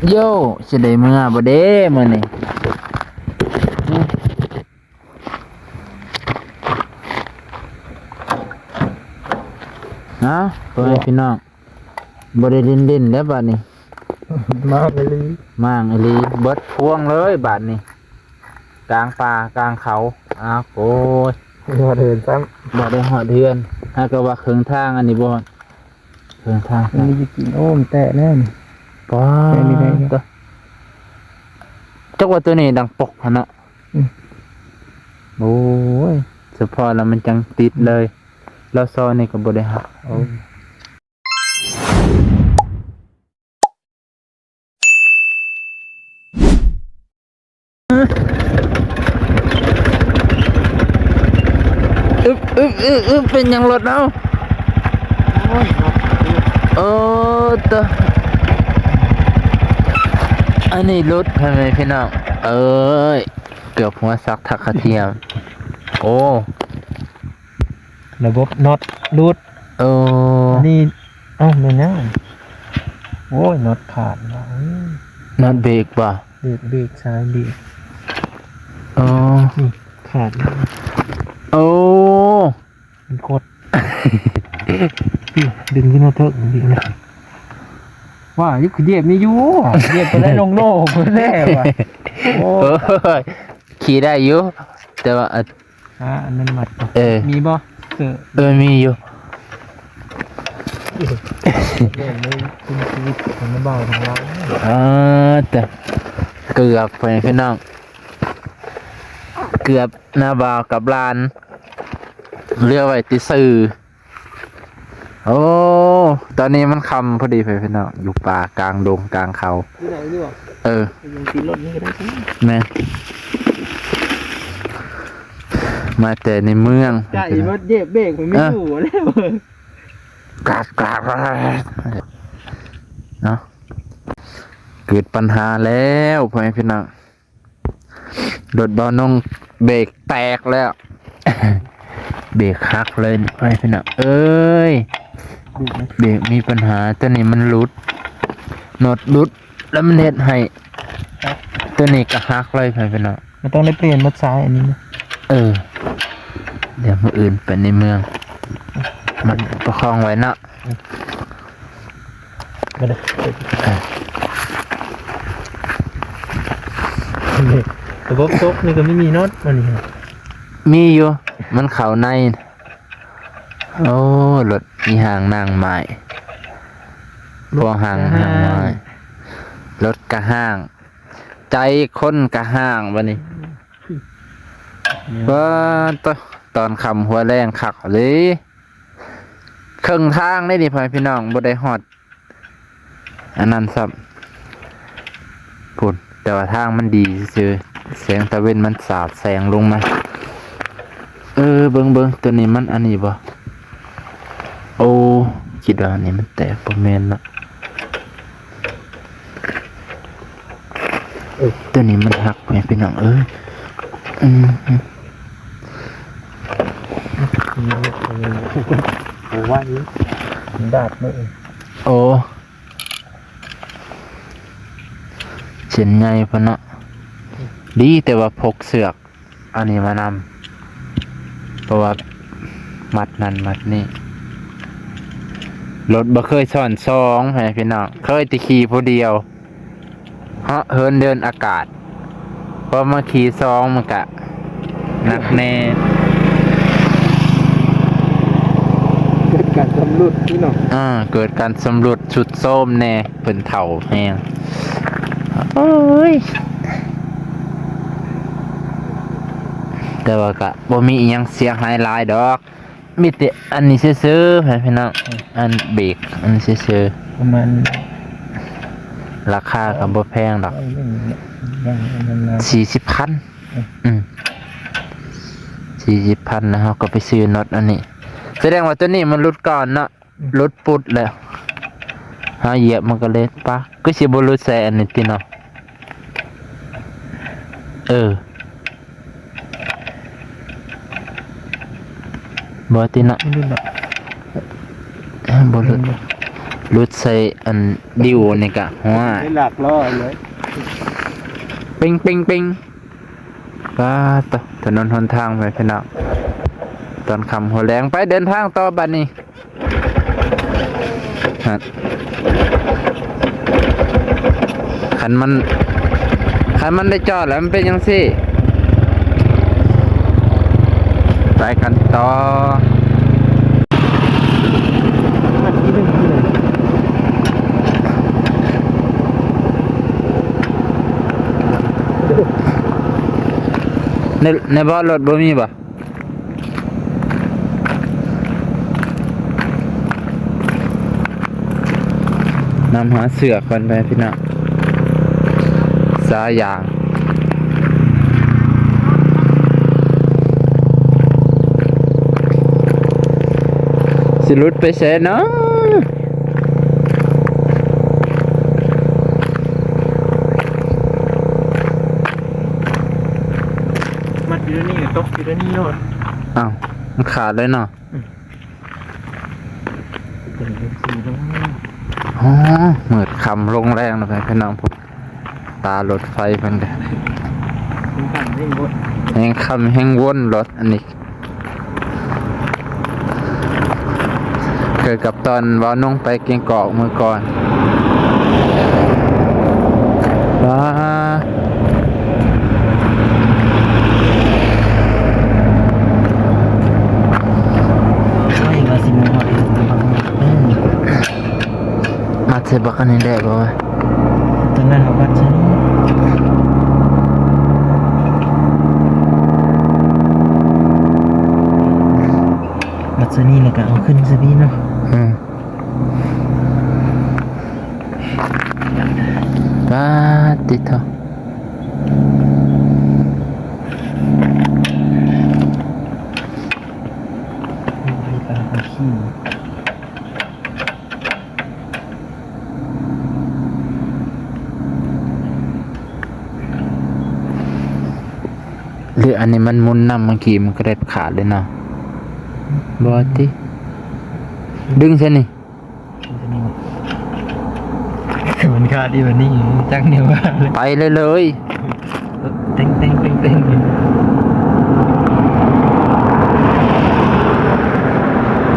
ໂຢ ຊິໄດ້ເມືອບໍ່ເດ້ມື້ນີ້? ເອົາ ພໍ່ແມ່ພີ່ນ້ອງ ບໍ່ໄດ້ຫຼິ້ນໆແລ້ວບາດນີ້ ມ້າງອີ່ຫຼີ ມ້າງອີ່ຫຼີ ເບິດພວງເລີຍບາດນີ້ ກາງປ່າກາງເຂົາ. ອ້າວ ໂອ້ຍ ບໍ່ໄດ້ຮອດເຮືອນຊ້ຳ ບໍ່ໄດ້ຮອດເຮືອນ ຫາກະວ່າເຄິ່ງທາງ ອັນນີ້ບໍ່ຮອດເຄິ່ງທາງ ມັນມີຢູ່ກິນ. ໂອ້ ມັນແຕະແລ້ວນີ້ ປ້າ ແຕະນີ້ໄດ້ຢູ່ ຕະ ຈັກວ່າໂຕນີ້ດັງປົກຫັ້ນເນາະ. ອືມ ໂອ້ຍ ສະເພາະລະມັນຈັ່ງຕິດເລີຍ ລາວຊໍນີ້ກໍບໍ່ໄດ້ຫັກ. ໂອ້ ອືມ ອຶບ ອຶບ ອຶບ ອຶບ ເປັນຫຍັງລົດເຮົາ? ໂອ້ຍ ໂອ້ ຕະ ອັນນີ້ຫຼຸດ ພໍ່ແມ່ພີ່ນ້ອງເອີຍ ເກືອບຫົວສັກທັກຂະທຽມ. ໂອ້ ລະບົບນັອດຫຼຸດ. ເອີ ອັນນີ້ ເອົ້າ ແມ່ນຫຍັງ? ໂອ້ຍ ນັອດຂາດວ່າ ເອີຍ ນັອດເບຣກບໍ່? ເບຣກ ເບຣກ ສາຍເບຣກ. ອໍ ນີ້ຂາດ. ໂອ້ ມັນຄົດ ດຶງຂຶ້ນມາເຖິງນີ້ນະ ວ່າຢູ່ ດຽບນີ້ຢູ່ ດຽບໄປໄດ້ໂລ່ງໆແລ້ວວ່າ. ໂອ້ ໂອ້ຍ ຂີ່ໄດ້ຢູ່ ແຕ່ວ່າ ຫາອັນນັ້ນມັດກ່ອນ. ເອີ ມີບໍ່ເສື້ອ? ເອີ ມີຢູ່. ເລື່ອງໃນຊີວິດຂອງນ້າບ່າວຂອງລາວ ເອີ ແຕ່ເກືອບໄປພີ່ນ້ອງ ເກືອບນ້າບ່າວກັບຫຼານ ເຫຼືອໄວ້ແຕ່ຊື່. ໂອ້ ຕອນນີ້ມັນຄ່ຳພໍດີ ພີ່ນ້ອງ ຢູ່ປ່າກາງດົງກາງເຂົາ. ຢູ່ໃນນີ້ບໍ່? ເອີ ຢູ່ຕີນລົດນີ້ກໍໄດ້. ແມ່ນ ມາແຕ່ໃນເມືອງ ໃກ້ໝົດ ເຢບເບຣກມັນມີຢູ່ແລ້ວ ກາດ ກາດ ເນາະ ເກີດບັນຫາແລ້ວ ພໍ່ແມ່ພີ່ນ້ອງ. ລົດບ່າວນົງເບຣກແຕກແລ້ວ ເບຣກຫັກເລີຍ ພີ່ນ້ອງເອີຍ ເບຣກມີບັນຫາ. ໂຕນີ້ມັນຫຼຸດ ນັອດຫຼຸດ ແລ້ວມັນເຮັດໃຫ້ໂຕນີ້ກໍຫັກເລີຍ ພີ່ນ້ອງ. ມັນຕ້ອງໄດ້ປ່ຽນໝົດສາຍອັນນີ້ນະ. ເອີ ດຽວມື້ອື່ນໄປໃນເມືອງ ມັດປະຄອງໄວ້ເນາະ. ມາເດີ ລະບົບຕົກນີ້ກໍມີນັອດບໍ່ນີ້? ມີຢູ່ ມັນເຂົ້າໃນ. ໂອ້ ລົດມີຫ້າງນາງໄມ້ ພໍຫ້າງ ຫ້າງໄມ້ ລົດກະຫ້າງ ໃຈຄົນກະຫ້າງບາດນີ້. ປາດໂທ້ ຕອນຄ່ຳຫົວແລງຄັກເລີຍ ເຄິ່ງທາງເດ້ນີ້ ພໍ່ແມ່ພີ່ນ້ອງ ບໍ່ໄດ້ຮອດອັນນັ້ນຊ້ຳ ພຸ້ນ ແຕ່ວ່າທາງມັນດີຊື່ໆ ແສງຕາເວັນມັນສາດແສງລົງມາ. ເອີ ເບິ່ງໆ ໂຕນີ້ມັນອັນນີ້ບໍ່? ໂອ້ ຄິດວ່າອັນນີ້ມັນແຕກ ບໍ່ແມ່ນເນາະ. ໂຕນີ້ມັນຫັກ ພໍ່ແມ່ພີ່ນ້ອງເອີຍ. ອືມ ໂອ້ຍ ມັນດາດເລີຍ. ໂອ້ ເສັ້ນໃຫຍ່ພຸ້ນເນາະ. ດີແຕ່ວ່າພົກເຊືອກ ອັນນີ້ມານຳ ເພາະວ່າມັດນັ້ນມັດນີ້. ລົດບໍ່ເຄີຍຊ້ອນສອງ ພໍ່ແມ່ພີ່ນ້ອງ ເຄີຍແຕ່ຂີ່ຜູ້ດຽວ ເຫາະເຫີນເດີນອາກາດ. ພໍມາຂີ່ສອງມັນກະໜັກແນ່ ເກີດການຊຳລຸດພີ່ນ້ອງ. ເອີ ເກີດການຊຳລຸດຊຸດໂຊມແນ່ ເພິ່ນເຖົ້າແຮງ. ໂອ້ຍ ແຕ່ວ່າກະບໍ່ມີອີ່ຫຍັງເສຍຫາຍຫຼາຍດອກ ມີແຕ່ອັນນີ້ຊື່ໆ ໃຫ້ພີ່ນ້ອງ ອັນເບຣກອັນນີ້ຊື່ໆ ປະມານ ລາຄາກໍບໍ່ແພງດອກ ສີ່ສິບພັນ. ອືມ ສີ່ສິບພັນ ແລ້ວເຮົາກໍໄປຊື້ນັອດອັນນີ້ ສະແດງວ່າໂຕນີ້ມັນຫຼຸດກ່ອນເນາະ. ອືມ ຫຼຸດປຸດແລ້ວ ເຮົາຢຽບມັນກໍເລີຍປະ ຄືຊິບໍ່ຫຼຸດໃສ່ອັນນີ້ຕິເນາະ. ເອີ ບໍ່ຕິເນາະ ບໍ່ຫຼຸດດອກ ບໍ່ຫຼຸດ ອືມ ຫຼຸດໃສ່ອັນດິວນີ້ກະ ໂອ້ຍ ໄດ້ຫຼັກຮ້ອຍເລີຍ ເປັງໆໆ. ປາດໂທ້ ຖະໜົນຫົນທາງ ໄປພີ່ນ້ອງ ຕອນຄ່ຳຫົວແລງ ໄປເດີນທາງຕໍ່ບັດນີ້. ຄັນມັນ ຄັນມັນໄດ້ຈອດແລ້ວ ມັນເປັນຈັ່ງຊີ້. ໄປກັນຕໍ່. ໃນ ໃນເບາະລົດບໍ່ມີບໍ່? ນຳຫາເສື້ອກ່ອນໄປພີ່ນ້ອງ ສາຍຢາງ ຊິຫຼຸດໄປໃສເນາະ? ມັດຢູ່ນີ້ກໍຕົກຢູ່ນີ້ໂລດ. ອ້າວ ມັນຂາດເລີຍເນາະ. ອືມ ອໍ ມືດຄ່ຳລົງແລງແລ້ວໄປພີ່ນ້ອງ ຕາລົດໄຟເພິ່ນກະ ແຮງຄ່ຳແຮງວົນລົດອັນນີ້ ຄືກັບຕອນເວົ້ານົງໄປກຽງກອກມື້ກ່ອນ ວ້າ. ໂອ້ຍ ວ່າຊິມາຮອດ ເອີ ມັດໃສ່ບັກອັນນີ້ໄດ້ບໍ່ວະ? ຕົວນັ້ນເອົາມັດໃສ່ນີ້ ມັດໃສ່ນີ້ ແລ້ວກໍເອົາຂຶ້ນໃສ່ພີ້ເນາະ. ອືມ. ປາດຕິໂທ ຫຼືອັນນີ້ມັນໝູນນຳ ເມື່ອກີ້ມັນກໍໄດ້ຂາດເລີຍເນາະ. ບໍ່ຕິ ດຶງໃສ່ນີ້. ມັນຂາດອີ່ແບບນີ້ ຈັກແນວວ່າເລີຍ ໄປເລີຍເລີຍ ເຕັງໆໆ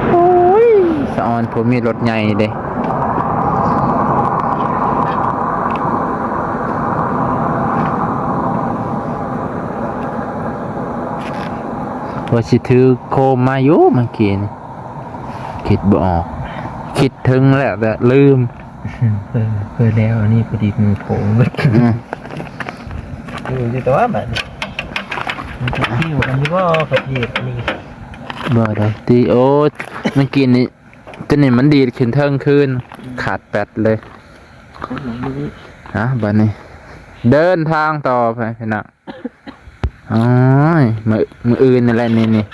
ໆ. ໂອ້ຍ ສະອອນຜູ້ມີລົດໃຫຍ່ເດ້ ວ່າຊິຖືໂຄມມາຢູ່ເມື່ອກີ້ນີ້. ຄິດບໍ່ອອກ ຄິດເຖິງແລ້ວແຕ່ລືມ. ເອີ ເອີ ແລ້ວອັນນີ້ພໍດີມືໂພງເບິດ. ອືມ ຢູ່ ຢູ່ແຕ່ວ່າບັດນີ້ ມັນຊິຕິວກັນຢູ່ບໍ່ ປະເທດນີ້? ບໍ່ໄດ້ຕິ. ໂອ້ ເມື່ອກີ້ນີ້ ຕົວນີ້ມັນດີດຂຶ້ນເທິງຄືນ ອືມ ຂາດແປັດເລີຍ. ອາ ບັດນີ້ເດີນທາງຕໍ່ໄປພີ່ນ້ອງ. ໂອ້ຍ ມື້ ມື້ອື່ນນີ້ແຫຼະ ນີ້ ນີ້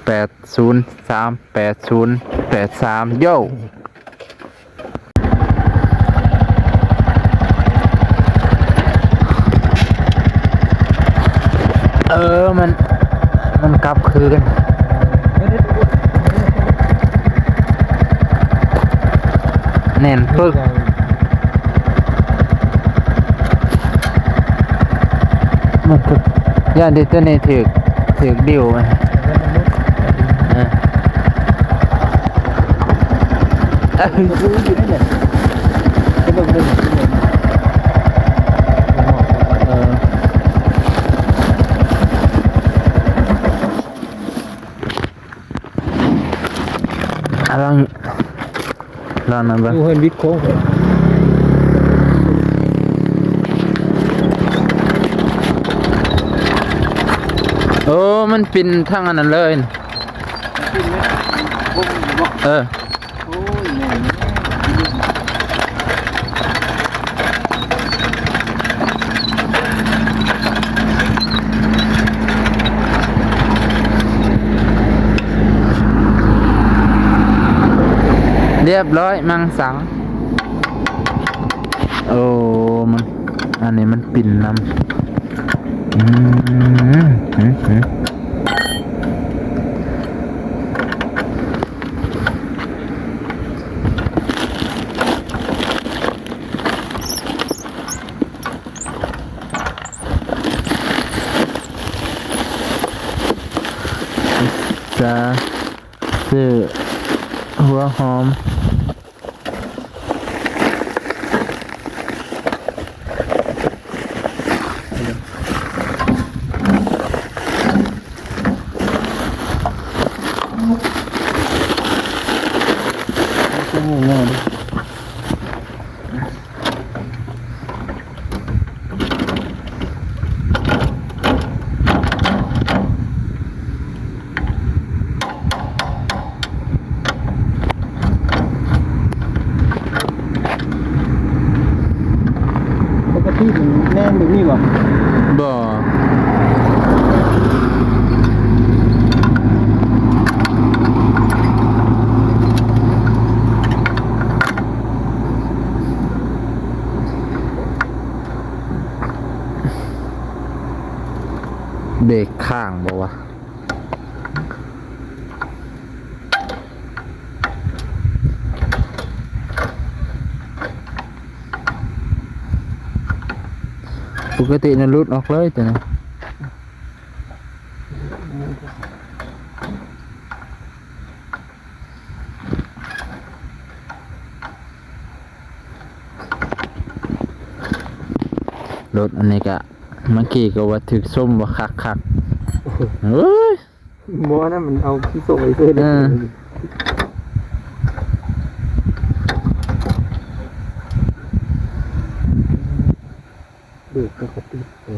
ແປດສູນສາມ ແປດສູນແປດສາມ ໂຢ. ເອີ ມັນ ມັນກັບຄືກັນ ແໜ້ນປຶກ. ມັນກໍຢ້ານທີ່ຕົວນີ້ຖືກ ຖືກດິວ. ເອີ ເອີ ເອີ ອາ ລອງ ລອງນຳເບິ່ງ ຢູ່ເຮືອນວິດໂຄ້ງ. ໂອ້ ມັນປິ່ນທາງອັນນັ້ນເລີຍ. ເອີ. ໂອ້ຍ ແມ່ນແລ້ວ ຮຽບຮ້ອຍ ມັງສັງ. ໂອ້ ມັນ ອັນນີ້ມັນປິ່ນນຳ. ອືມ ຫື ຫື. ຊື້ຫົວຫອມ. ປົກກະຕິມັນແໜ້ນແບບນີ້ບໍ່? ບໍ່. ເບຣກຄ້າງບໍ່ວະ? ປົກກະຕິນະ ຫຼຸດອອກເລີຍຕົວນີ້. ລົດອັນນີ້ກະ ເມື່ອກີ້ກະວ່າຖືກຊົມວ່າຄັກໆ ເອີຍ ບໍ່ນະ ມັນເອົາທີ່ໂຊໄວ້ເຊີຍ. ເອີ ເບຣກມັນກະຕິດ ເອີ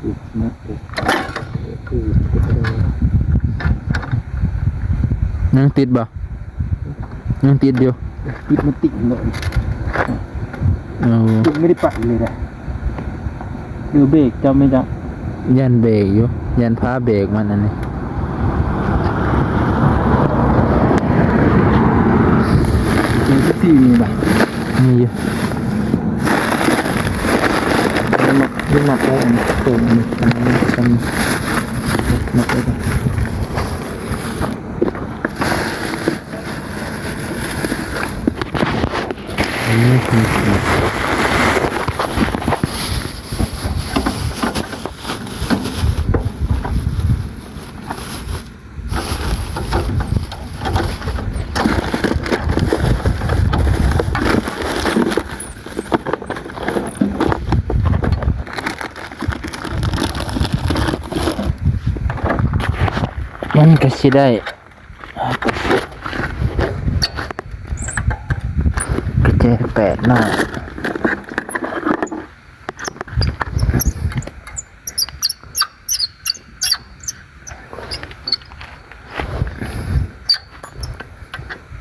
ຕິດໝົດເລີຍ. ຍັງຕິດບໍ່? ຍັງຕິດຢູ່. ຕິດ ມັນຕິດເລີຍ. ເອີ ຍັງບໍ່ໄດ້ໄປເລີຍນະ. ຫຼືເບຣກເຈົ້າແມ່ນຫຍັງ? ຢ້ານເບຣກຢູ່ ຢ້ານຟ້າເບຣກມັນອັນນີ້. ເຈັດສິບສີ່ມີບໍ່? ມີຢູ່. ມັດ ມັດໄວ້ອັນນີ້ ຕົວນີ້ ອັນນີ້ ອັນນີ້ ມັດໄວ້ກ່ອນ. ມັນກະຊິໄດ້ ກະແຈແປດໜ້ອຍ.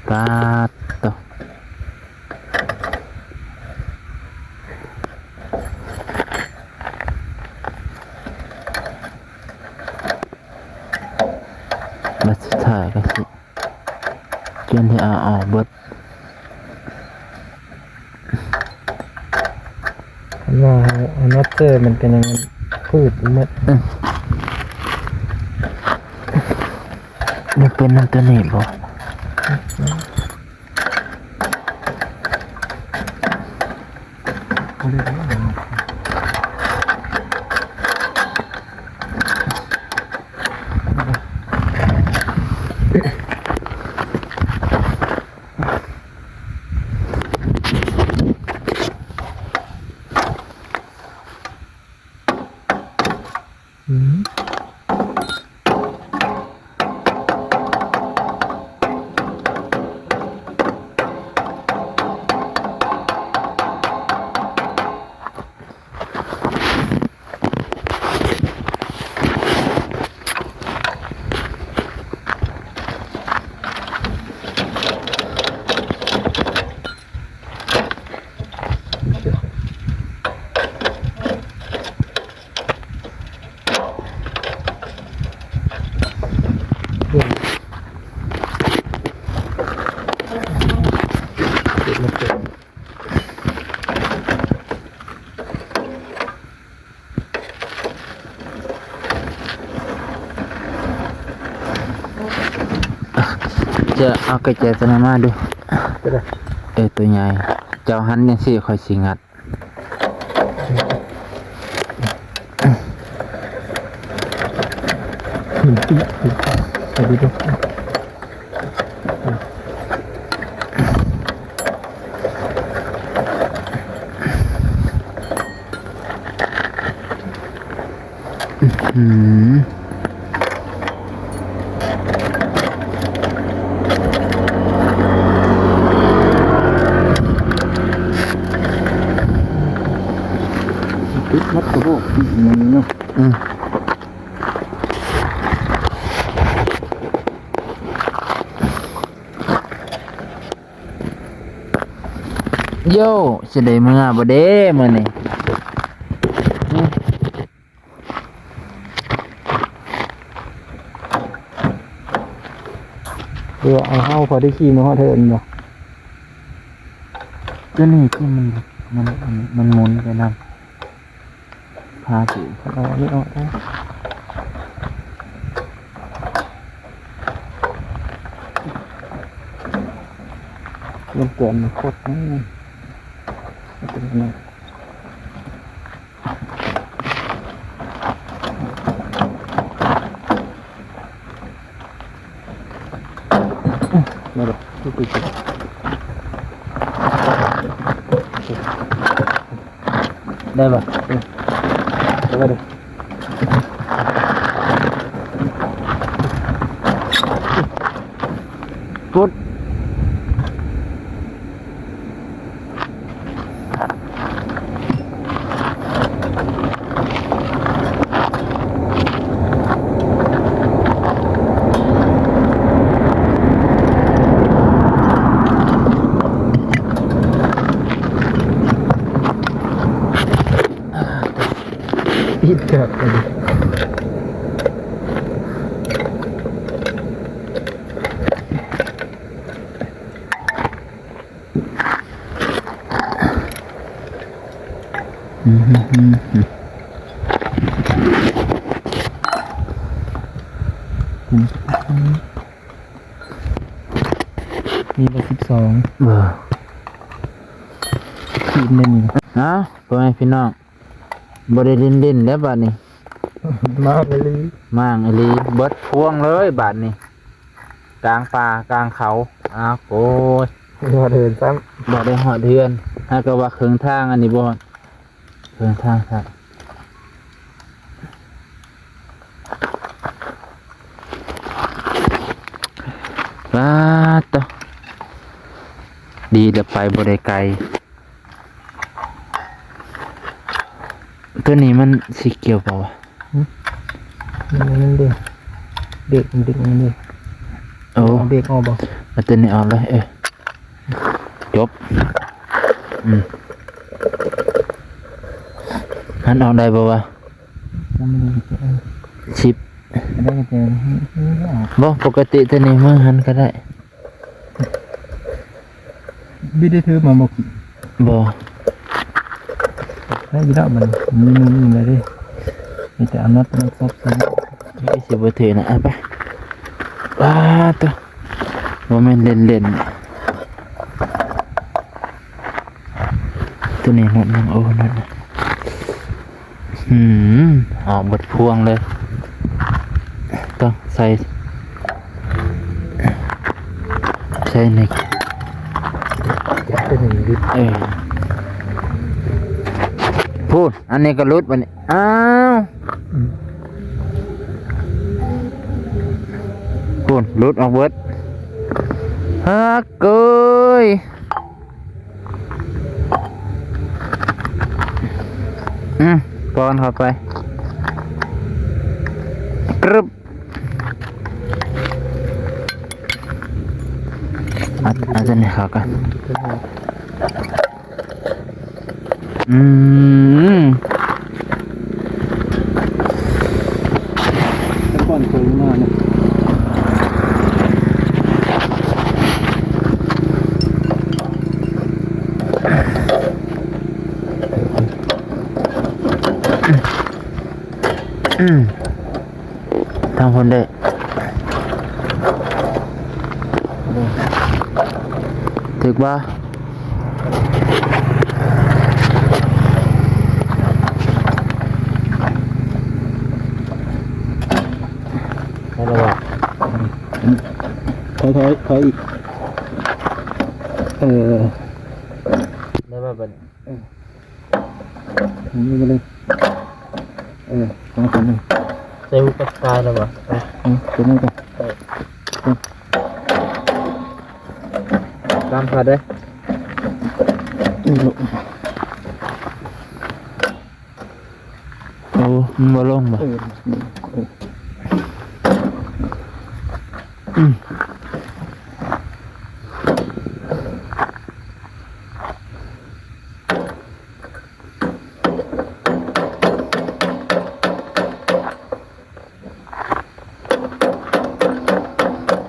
ປາດໂຕ ບາດສຸດທ້າຍກະຊິ ຈົນໄດ້ເອົາອອກເບິດ. ອັນວ່າອັນນັດເຈີມັນກະຍັງພືດຢູ່ໝົດ. ເອີ ມັນເປັນນຳໂຕນີ້ບໍ່? ຈະເອົາກະແຈໂຕນັ້ນມາດູ. ໂຕໃດ? ເອີ ໂຕໃຫຍ່. ເຈົ້າຫັນຈັ່ງຊີ້ ຂ້ອຍຊິງັດ. ເ ໄປດູເດີ. ອື້ຫື ຕິດໝົດກະບອກ ນີ້ເນາະ. ອືມ ໂຢ ຊິໄດ້ເມືອບໍ່ເດ້ມື້ນີ້? ຫຼືວ່າເອົາເຮົາພໍໄດ້ຂີ່ມາຮອດເຮືອນບໍ່? ຕົວນີ້ທີ່ມັນ ມັນ ມັນໝູນໄປນຳ. ພາຊິເອົາອັນນີ້ອອກເດີ. ມັນແກນມັນໂຄດ ເປັນຫຍັງ? ມາເດີ ໄດ້ບໍ່? ເອີ ໄດ້ບໍ່ເດີ? ກົດ. ມີບໍ່ສິບສອງ ບໍ່ ຂີດແມ່ນນີ້. ເອົາ ພໍ່ແມ່ພີ່ນ້ອງ ບໍ່ໄດ້ຫຼິ້ນໆແລ້ວບາດນີ້ ມ້າງອີ່ຫຼີ ມ້າງອີ່ຫຼີ ເບິດພວງເລີຍບາດນີ້ ກາງປ່າກາງເຂົາ. ອ້າວ ໂອ້ຍ ບໍ່ໄດ້ຮອດເຮືອນຊ້ຳ ບໍ່ໄດ້ຮອດເຮືອນ ຫາກະວ່າເຄິ່ງທາງ ອັນນີ້ບໍ່ຮອດເຄິ່ງທາງຊ້ຳ. ປາດໂທ້ ດີແລ້ວໄປບໍ່ໄດ້ໄກ. ຕົວນີ້ມັນຊິກ່ຽວບໍ່ວະ? ຫຶ? ມັນ ມັນເດ້ງ ເບຣກ ມັນດຶງ ມັນເດ້ງ. ໂອ້ ເອົາເບຣກອອກບໍ່? ເອົາຕົວນີ້ອອກເລີຍ. ເອີ ຈົບ. ອືມ ຫັນອອກໄດ້ບໍ່ວະ? ຍັງບໍ່ໄດ້ແກະ ສິບ ບໍ່ໄດ້ແກະ ບໍ່ ປົກກະຕິຕົວນີ້ມືຫັນກະໄດ້. ບິດໄດ້ຖືມາບໍ່? ບໍ່ ໄດ້ຢູ່ແລ້ວ ມັນມີມືນີ້ແຫຼະເດ້ ມີແຕ່ເອົານັອດມາສັບໃສ່. ນີ້ຊິບໍ່ຖືນະ ເອົາໄປ. ປາດໂທ້ ບໍ່ແມ່ນເລ່ນໆ ຕົວນີ້ນັອດຍັງ ໂອ້ ນັອດ ຫືມ ອອກເບິດພວງເລີຍ. ຕ້ອງໃສ່ ໃສ່ນີ້ ເອີ ພຸ້ນ ອັນນີ້ກະຫຼຸດບາດນີ້. ອ້າວ ອືມ ພຸ້ນ ຫຼຸດອອກເບິດ. ຮັກເອີຍ ອືມ ປ້ອນເຂົ້າໄປ ກຶບ ອັດ ອັດຕົວນີ້ເຂົ້າກ່ອນ. ອືມ ແຕ່ກ່ອນເຄີຍມາເນາະ. ອືມ ທາງພຸ້ນເດ້ ຖືກບໍ່? ອືມ ຖອຍ ຖອຍ ຖອຍອີກ ເອີ ໄດ້ບໍ່ບັດນີ້? ເອີ ນີ້ມາເລີຍ ເອີ ສອງ ສາມ ໃສ່ຫູກະຕ່າຍແລ້ວບໍ່? ເອີ ຕົວນີ້ກ່ອນ ເອີ ຕາມພາດເດີ້ ໂອ້ ມັນບໍ່ລົງບໍ່? ເອີ ອືມ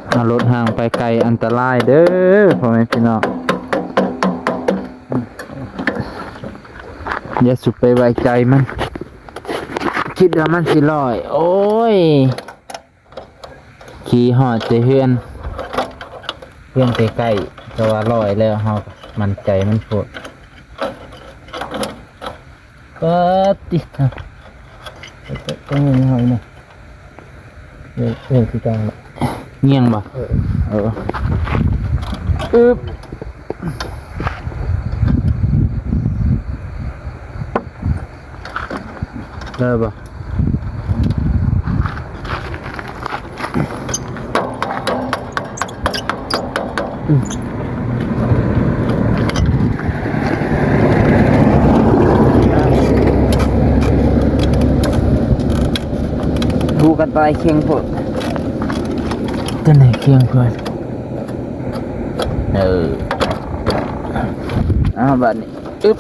ເອົາລົດຮ່າງໄປໄກອັນຕະລາຍເດີ້ ພໍ່ແມ່ພີ່ນ້ອງ. ຢ່າສຸໄປໄວ້ໃຈມັນ ຄິດວ່າມັນຊິລອຍ. ໂອ້ຍ ຂີ່ຮອດແຕ່ເຮືອນ ເຮືອນໃກ້ໆ ແຕ່ວ່າລອຍແລ້ວ ເຮົາໝັ້ນໃຈມັນໂພດ. ປາດຕິ ຕ້ອງເອົາເນາະ ເອີ ເອີ ຄືກັນລະ ງຽງບໍ່? ເອີ ເອີ ອຶບ ໄດ້ບໍ່? ຫູກະຕ່າຍແຂງໂພດ ຕົວນີ້ແຂງໂພດ. ເອີ ເອົາບາດນີ້ ອຶບ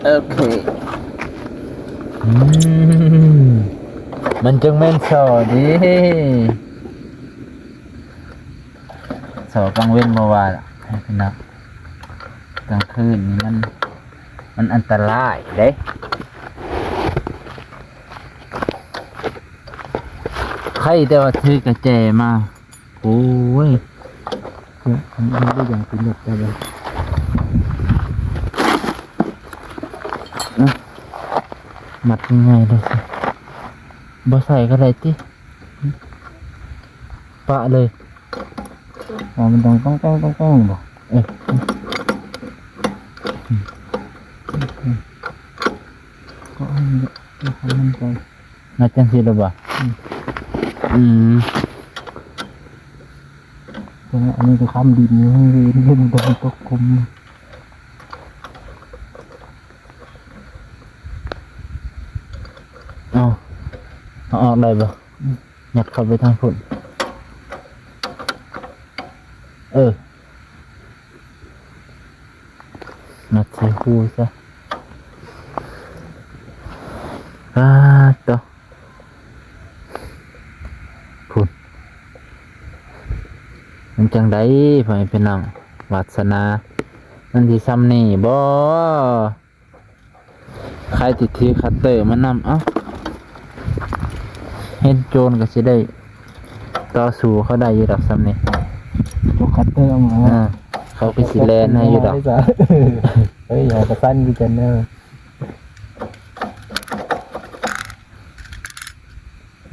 ໂອເຄ ອືມ ມັນຈຶ່ງແມ່ນສໍເດ້. ສອກາງເວັນບໍ່ວ່າລະ ໃຫ້ເພິ່ນນະ ກາງຄືນນີ້ມັນ ມັນອັນຕະລາຍເດ້. ໃຄແຕ່ວ່າຖືກະແຈມາ ໂອ້ຍ ມັນບໍ່ຢາກກິນແບບນັ້ນເລີຍ ມັດງ່າຍໆເລີຍ ບໍ່ໃສ່ກະໄດ້ຕິ. ປະເລີຍ ອໍ ມັນຕ້ອງຕ້ອງແຕ້ງຕ້ອງແຕ້ງບໍ່? ເອີ ກໍໃຫ້ມັນ ໃຫ້ມັນໄປ ມັດຈັ່ງຊີ້ລະບໍ່? ອືມ ອືມ ແຕ່ວ່າອັນນີ້ກໍຄ້ຳດິນຢູ່ ມັນກໍຕົກຂຸມ. ເອົາ ເອົາອອກໄດ້ບໍ່? ອືມ ຍັດເຂົ້າໄປທາງພຸ້ນ ເອີ ມັດໃສ່ຮູຊະ ອາ ໂຕ ພຸ້ນ ມັນຈັ່ງໃດ ພໍ່ແມ່ພີ່ນ້ອງ ວາດສະໜາ ມັນຊິຊ່ຳນີ້ບໍ່? ໃຄຕິດຖືຄັດເຕີມານຳ ເອົ້າ ເຫັນໂຈນກໍຊິໄດ້ຕໍ່ສູ້ເຂົາໄດ້ຢູ່ດອກຊ່ຳນີ້ ໂຕຄັດເຕີເອົາມາ ເອີ ເຂົາກໍຊິແລ່ນໃຫ້ຢູ່ດອກ ເອີຍ ເຮົາກໍສັ່ນຄືກັນເດີ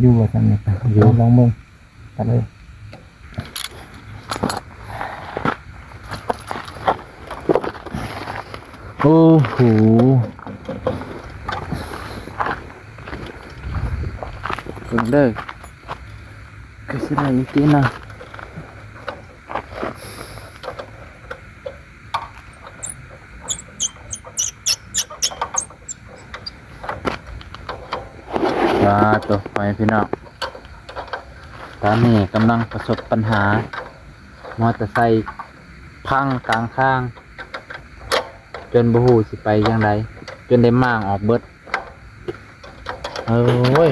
ຢູ່ບໍ່ຊ່ຳນີ້ ຢູ່ ລອງເບິ່ງ. ກັນເລີຍ ໂອ້ໂຫ ເບິ່ງເດີ ຄືຊິໄດ້ອີກຕິນະ ສາທຸ ພໍ່ແມ່ພີ່ນ້ອງ ຕອນນີ້ກຳລັງປະສົບບັນຫາ ມໍເຕີໄຊພັງກາງທາງ ຈົນບໍ່ຮູ້ຊິໄປຈັ່ງໃດ ຈົນໄດ້ມ້າງອອກເບິດ ໂອ້ຍ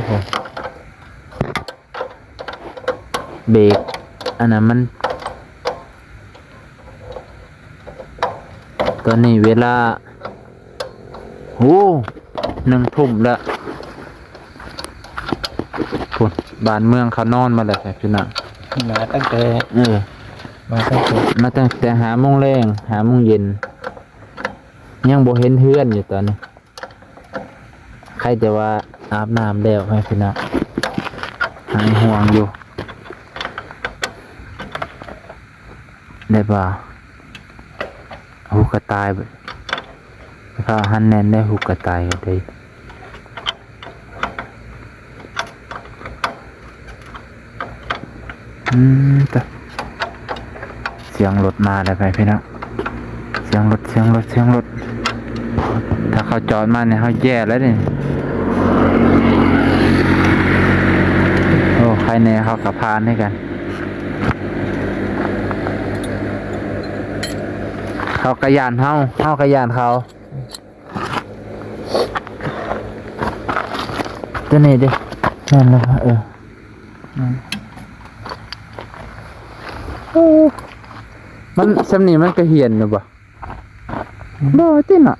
ເບຣກອັນນັ້ນມັນ ຕອນນີ້ເວລາ ໂອ້ ໜຶ່ງທຸ່ມແລ້ວ ພຸ້ນ ບ້ານເມືອງເຂົານອນໝົດແລ້ວ ພີ່ນ້ອງ ມາຕັ້ງແຕ່ ເອີ ມາຕັ້ງແຕ່ ມາຕັ້ງແຕ່ຫ້າໂມງແລງ ຫ້າໂມງເຢັນ ຍັງບໍ່ເຫັນເຮືອນຢູ່ຕອນນີ້ ໃຄແຕ່ວ່າອາບນ້ຳແລ້ວ ພີ່ນ້ອງ ຫາຍຫ່ວງຢູ່. ໄດ້ບໍ່? ຫູກະຕ່າຍ ເຂົາຫັນແໜ້ນໄດ້ຫູກະຕ່າຍກໍໄດ້. ອືມ ຕະ ສຽງລົດມາແລ້ວໄປພີ່ນ້ອງ. ສຽງລົດ ສຽງລົດ ສຽງລົດ. ຖ້າເຂົາຈອດມານີ້ເຮົາແຍ່ແລ້ວນີ້. ໂອ້ ໃຄແນ່ເຮົາກໍຜ່ານຄືກັນ. ເຂົາກໍຢ້ານເຮົາ ເຮົາກໍຢ້ານເຂົາ. ຕົວນີ້ເດ້ ແມ່ນແລ້ວ ເອີ ອືມ ໂອ້ ມັນ ສ່ຳນີ້ມັນກະຮຽນຢູ່ບໍ່? ອືມ ບໍ່ຕິເນາະ.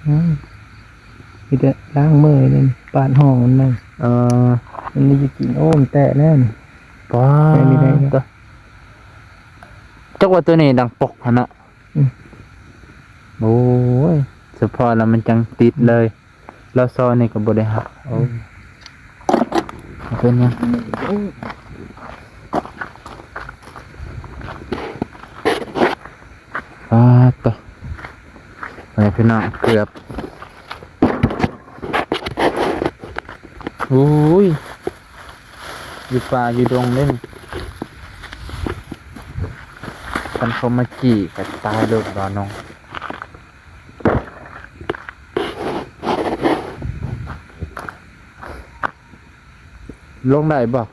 ອືມ ມີແຕ່ລ້າງມືນີ້ ປາດຫ້ອງມັນໜຶ່ງ. ເອີ ມັນມີຈະກິນ ໂອ້ ມັນແຕະແລ້ວນີ້. ປ້າ ແຕະນີ້ໄດ້ ຈັກວ່າຕົວນີ້ດັງປົກຫັ້ນນະ. ອືມ ໂອ້ຍ ສະເພາະລະມັນຈັ່ງຕິດເລີຍ. ລາວຊອຍນີ້ກໍບໍ່ໄດ້ຫັກ. ໂອ້ ອືມ ເປັນຫຍັງ? ອືມ ປາດໂທ້ ໄປພີ່ນ້ອງ ເກືອບ. ໂອ້ຍ ຢູ່ປ່າຢູ່ດົງເດ້ນີ້. ຄັນເຂົາມາຈີ້ກໍຕາຍໂລດ ບ່າວນ້ອງ. ລົງໄດ້ບໍ່?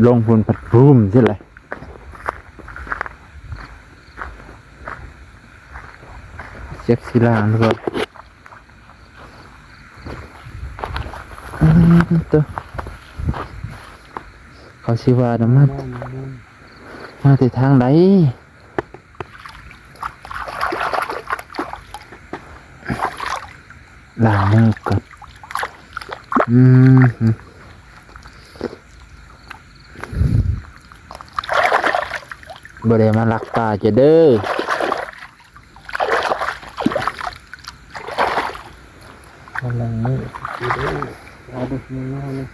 ລົງພຸ້ນພັດພູມຊິແຫຼະ. ຈັກຊິລ້າງຫຼືບໍ່? ອືມ ໂຕ ເຂົາຊິວ່ານຳມັນ ມາແຕ່ທາງໃດ? ລ້າງມືກ່ອນ. ອືມ ບໍ່ໄດ້ມາລັກປາເຈົ້າເດີ. ກຳລັງມື້ຊິເດີ ລາວເບິ່ງງາມໆເລີຍ.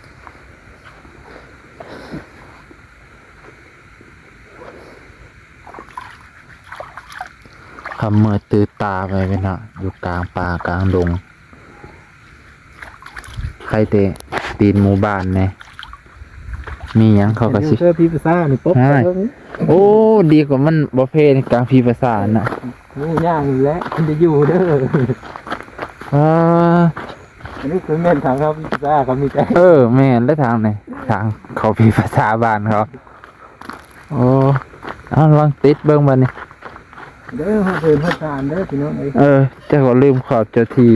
ຄ່ຳມືດຕື່ນຕາໄປເນາະ ຢູ່ກາງປ່າກາງດົງ. ໃຄແຕ່ຕີນໝູ່ບ້ານແດ່ ມີຫຍັງເຂົາກໍຊິ ເອີ ຜີປະສາດນີ້ປົກ ໂອ້ ດີກວ່າມັນບໍ່ແຜ່ໃນກາງຜີປະສາດນະ. ໂອ້ ຍາກແຫຼະ ມັນໄດ້ຢູ່ເດີ. ອ່າ ອັນນີ້ຄືແມ່ນທາງເຂົ້າຜີປະສາດເຂົາມີແຕ່ ເອີ ແມ່ນແຫຼະ ທາງນີ້ ທາງເຂົ້າຜີປະສາດບ້ານເຂົາ. ໂອ້ ເອົາ ລອງຕິດເບິ່ງບາດນີ້ເດີ. ຮອດເຮືອນຮອດຊານເດີພີ່ນ້ອງເອີຍ. ເອີ ເຈົ້າກໍລືມຂອບເຈົ້າທີ່.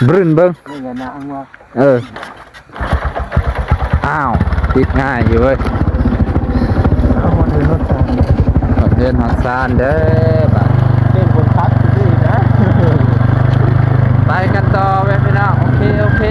ບຶ້ນເບິ່ງ ນີ້ແຫຼະນະ ອັງວ່າ ເອີ ອ້າວ ຕິດງ່າຍຢູ່ເວີຍ. ເອົາ ຮອດເຮືອນຮອດຊານ ຮອດເຮືອນຮອດຊານເດີບາດ. ເປັນຄົນຂັບດີນະ. ໄປກັນຕໍ່ເວີຍພີ່ນ້ອງ. ໂອເຄ ໂອເຄ.